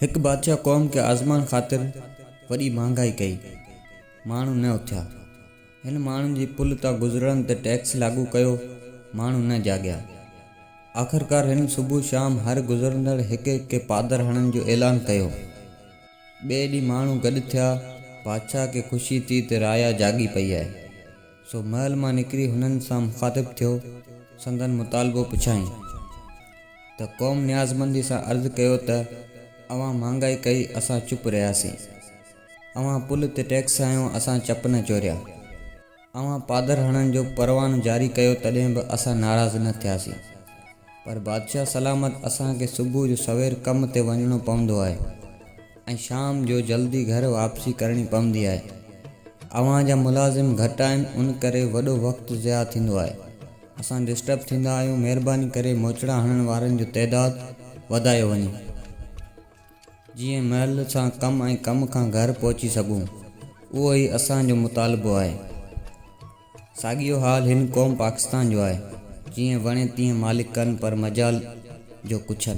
هڪ بادشاهه قوم کي آزمائڻ خاطر وڏي مهانگائي ڪئي. ماڻهو نه اٿيا. هن ماڻهن جي پل تان گذرڻ تي ٽيڪس لاڳو ڪيو، ماڻهو نه جاڳيا. آخرڪار هن صبح شام هر گذرندڙ هڪ هڪ کي پادر هڻڻ جو اعلان ڪيو. ٻئي ڏينهن ماڻهو گڏ ٿيا. بادشاهه کي خوشي ٿي ته رعايا جاڳي پئي آهي. سو محل مان نڪري هنن سان مخاطب ٿيو، سندن مطالبو پڇيائين. ته قوم نيازمندي سان عرض ڪيو ته اوهان مهانگائي ڪئي اسان چپ رهياسين. اوهان پل تي ٽيڪس هنيو اسان چپ نه چوريا. اوهان پادر هڻڻ جو پروانو جاري ڪيو تڏهن به اسان ناراض نه ٿياسين. پر بادشاهه سلامت اسان کي صبح جو سوير ڪم تي وڃڻو پوندو آهي ۽ شام جو جلدي گهر واپسي ڪرڻي پوندي آهي. اوهان جا ملازم گهٽ آهن ان ڪري وڏو وقت ضياع ٿيندو آهي. اسان ڊسٽرب ٿيندا آهيون مهرباني ڪري موچڙا هڻڻ وارن جو تعداد وڌايو وڃي جيئن مهل سان ڪم ۽ ڪم کان گهر پهچي سگهون اهو ئي اسان جو مطالبو آهي ساڳيو حال هن قوم پاڪستان جو آهي جيئن وڻي تيئن مالڪ ڪن پر مجال جو ڪڇن.